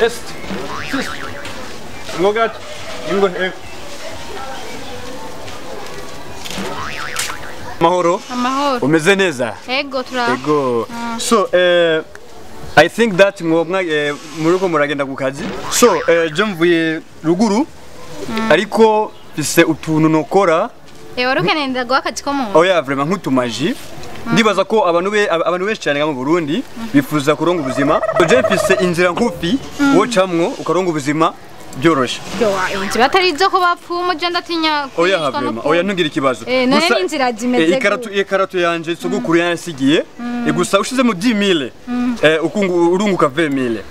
Est. Sis. Ngogat. Ingo. Mahoro. Amahoro. Umeze neza? Ego tura. Ego. So I think that ngomwa muriko muragenda ku kazi. So je mvuye ruguru ariko fise utuntu nokora. Wari ndaguha akazi ko mu. Oya vraiment nkutumaji. Ndibaza ko abantu benshi cyane mu Burundi bifuza kuronga ubuzima. Je mfise inzira nkufi wocamwo ukaronga ubuzima byoroshe. Yo, inzira atari izo ko bapfuma je ndatinya. Oya vraiment, oya ntugira ikibazo. None inzira zimeze. Ikaratu yanje sogokuru yansigiye. Gusa ushize mu 10000 ukungu urunguka 20000.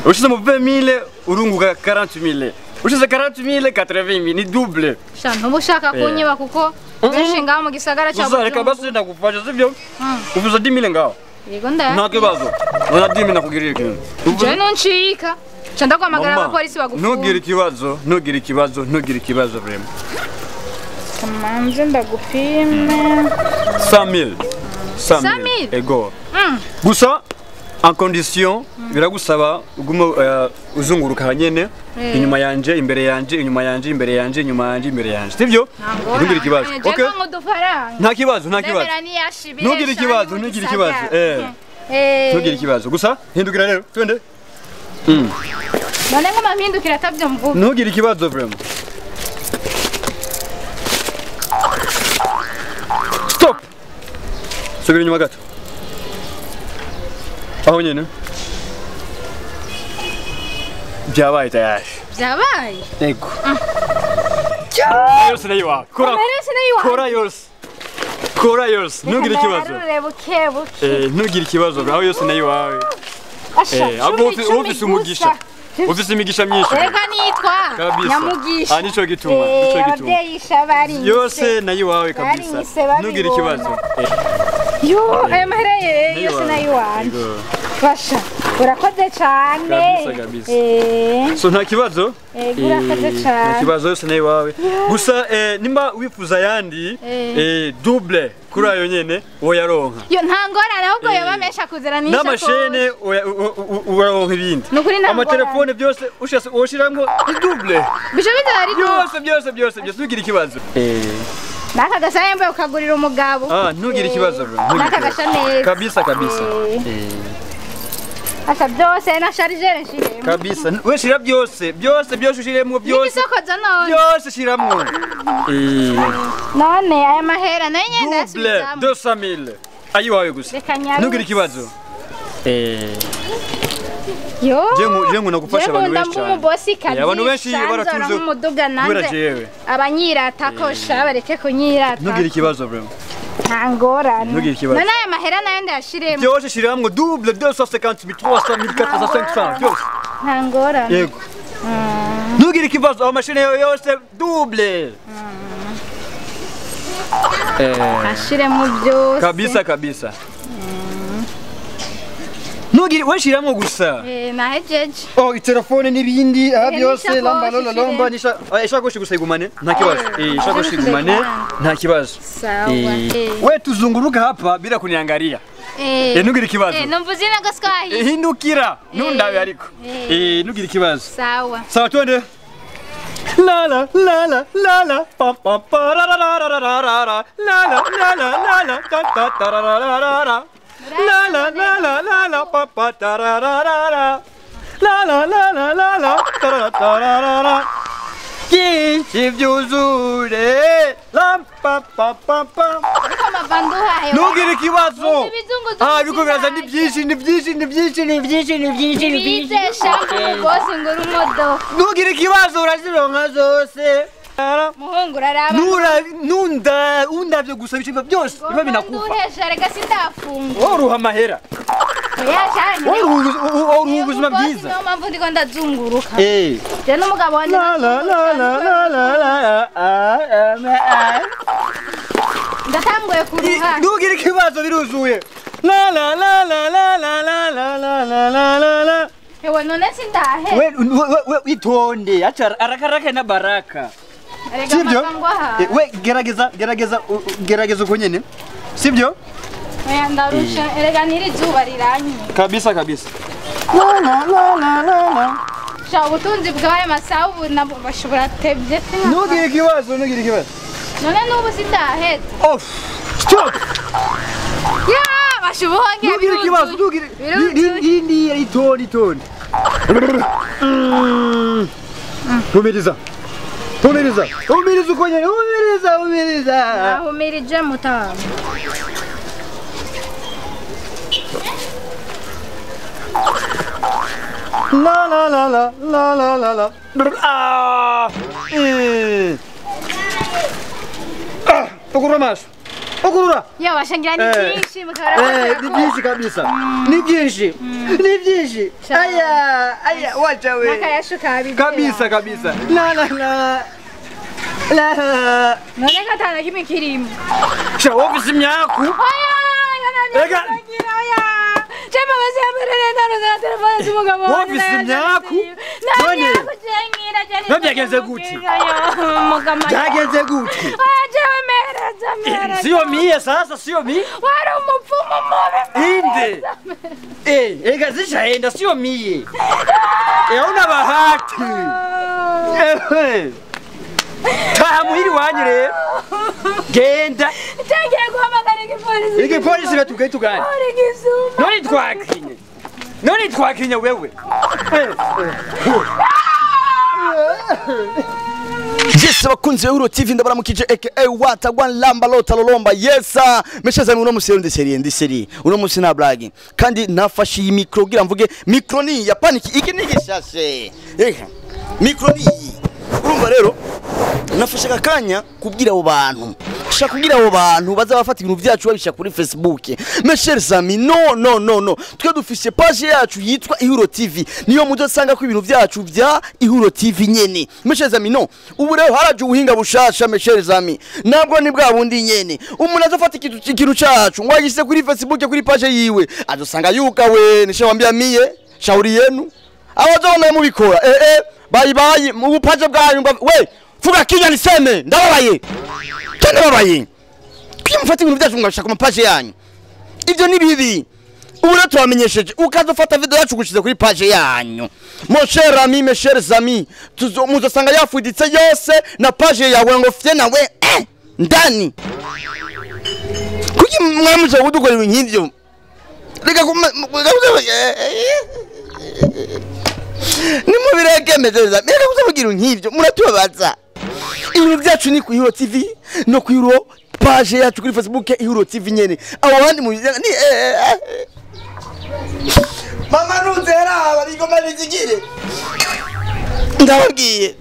Ushize mu 20000 urunguka 40000. Ushize 40000 80000 ni double. Sha ntubushaka kunyiba kuko benshi ngaho mu gisagara cya Bujumbura. Reka basi ndagufasha sivyo? Uvuze 10000 ngaho. Yego nda. Nta kibazo. Nta 10000 nakugirira ikintu. Je nuncika. Cha ndaguhamagara abapolisi bagufunga. Ntugire ikibazo, ntugire ikibazo, ntugire ikibazo vraiment. Kamanze ndagupime. 100000. 100000. Ego. Gusa en condition biragusaba ugume uzunguruka nyene inyuma yanje imbere yanje inyuma yanje imbere yanje inyuma yanje imbere yanje sivyo? Ntugire ikibazo. Okay. Nta kibazo, nta kibazo. Ntugire ikibazo, ntugire ikibazo. Ntugire ikibazo. Gusa hindukira rero twende. None ngoma mpindukira atavyo mvuga. Ntugire ikibazo vraiment. Stop. Subira inyuma gato. Aho nyene. Byabaye tayari. Byabaye? Yego. Yose nayo wawe. Kora. Kora yose. Kora yose. Ntugire ikibazo. Ntugire ikibazo. Aho yose nayo wawe. Abo ufise umugisha. Ufise imigisha myinshi. Reka nitwa Nyamugisha. Nico gituma, nico gituma. Yose nayo wawe kabisa. Ntugire ikibazo. Yo, aya mahera yose nayo wanje. Basha, urakoze cyane. Kabisa kabisa. So nta kibazo? Urakoze cyane. Nta kibazo yose nayo wawe. Gusa nimba wifuza yandi double kuri ayo nyene oyaronka. Yo nta ngorane ahubwo yobamesha kuzera nisha. N'amashene uraronka ibindi. Amatelefone byose ushase oshiramwo double. Bijo bizari byose byose byose byose ntugire ikibazo. Naka gasayembe ukagurira umugabo. Ntugire ikibazo bro. Naka gashaneza. Kabisa kabisa. Asha byose na chargeur nshiremo. Kabisa. We shira byose, byose byose ushiremo byose. N'isokozo none. Byose shiramwo. None aya mahera nayo nyene ndasubizamo. Double 200000. Ayi wawe gusa. Ntugire ikibazo. Yo. Je nkunda gufasha abantu benshi cyane. Abantu benshi baratunze umuduga nanze. Abanyirata kosha bareke kunyirata. Ntugire ikibazo bro. Nta ngorane. Ntugire ikibazo. None aya mahera nayo ndayashiremo. Byose shiramwo double 250 300 1400 500 byose. Nta ngorane. Yego. Ntugire ikibazo amashini yose double. Ashiremo byose. Kabisa kabisa. Ntugire we shiramwo gusa. Nahejeje. Oh, itelefone n'ibindi byose lamba lola lamba nisha ishakoshi gusa igumane nta kibazo. Ishakoshi igumane nta kibazo. Sawa. We tuzunguruka hapa bila kuniangalia. Ntugire ikibazo. Numvuze na gaswahi. Hindukira nundabe ariko. Ntugire ikibazo. Sawa. Sawa twende. La la la la la la pa pa pa ra ra ra ra ra ra ra la la la la la la ta ta ta ra ra ra ra. La la la la la la pa pa ta ra ra ra ra. La la la la la la ta ra ta ra ra ra. Byinshi byuzure la pa pa pa pa. Ntugire ikibazo. Ariko biraza ni byinshi ni byinshi ni byinshi ni byinshi ni byinshi ni byinshi. Ntugire ikibazo urazironka zose. Muhungu uraraba. Nunda undavyo gusa bice byose biba binakufa. Nduhesha reka sindafunga. Woruha amahera. Oya cyane. Woruha ubuzima bwiza. Niyo mpamvu ndiko ndazunguruka. Je n'umugabo wanje. La la la la la la la. Ndatanguye kuruha. Ntugire ikibazo biruzuye. La la la la la la la la la la la la. Ewe none sindahe. We itonde acha arakaraka na baraka. Sivyo? We gerageza gerageza gerageza uko nyene. Sivyo? Oya ndarusha erega niri zuba riranye. Kabisa kabisa. La la la la la la. Sha ubutunzi bwawe masaha ubu nabwo bashobora tebye sinka. Ntugire ikibazo, ntugire ikibazo. None n'ubu sindaheza. Off. Stop. Ya, bashubuhonge. Ntugire ikibazo, ntugire. Ni itoni itoni. Humiriza. Humiriza. Humiriza uko nyene. Humiriza, humiriza. Nahumirije mutama. La la la la la la la la. Ah! Ah, ugurura amaso. Ugurura. Ya washangira ni byinshi mukabara. Ni byinshi kabisa. Ni byinshi. Ni byinshi. Aya, aya, wacha we. Nakayashuka bibi. Kabisa kabisa. La la la. La la. None katana kimwe kirimo. Sha wofisi imyaku. Oya, Ega. Oya. Chema basi na telefone z'umugabo. Wofisi imyaku. None. None byagenze gute? Byagenze gute? Oya, jewe mereza mereza. Sio mie sasa, sio mie. Wari umupfumu mubi. Inde. Ega zishaenda sio mie. Una bahati. Taha muhiri wanyu rero. Genda. Cyagiye guhamagara igipolisi. Igipolisi batugaye tugane. Uri gisuma. None twakinye. None twakinye wewe. Yes, abakunzi Euro TV ndabaramukije aka Wata One Lamba Lota Lolomba. Yes, meshaza uno musi ndi serie ndi serie. Uno musi na blague. Kandi nafashe iyi micro kugira mvuge micro ni ya paniki iki ni gishashe. Micro ni urumva rero nafashe akanya kubwira abo bantu. Shaka kubwira abo bantu baza bafata ibintu byacu babisha kuri Facebook. Mes chers amis, no no no no. Twe dufise page yacu yitwa Ihuro TV. Niyo muzosanga ko ibintu byacu bya Ihuro TV nyene. Mes chers amis, no. Ubu rero haraje ubuhinga bushasha mes chers amis. Nabwo ni bwa bundi nyene. Umuntu azofata ikintu cacu ngo agise kuri Facebook kuri page yiwe. Azosanga yuka we nishawambia mie shauri yenu. Abazobona mubikora. Bye bye mu page bwanyu we fuga kinya niseme ndababaye. Kandi babaye. Kuki mufata ibintu byacu mwabishaka ku mapaje yanyu? Ibyo ni bibi. Ubu rero tubamenyesheje ukazofata video yacu gushize kuri page yanyu. Mon cher ami, mes chers amis, muzosanga yafuditse yose na page yawe ngo fye nawe ndani. Kuki mwamuje kudukora ibintu nk'ivyo? Reka nimubireke mezeza. Reka kuzavugira nk'ivyo muratubabaza. Ibintu byacu ni ku Ihuro TV no ku Ihuro page yacu kuri Facebook Ihuro TV nyene. Abo bandi mu ni Mama nuzera abigoma bizigire. Ndababwiye.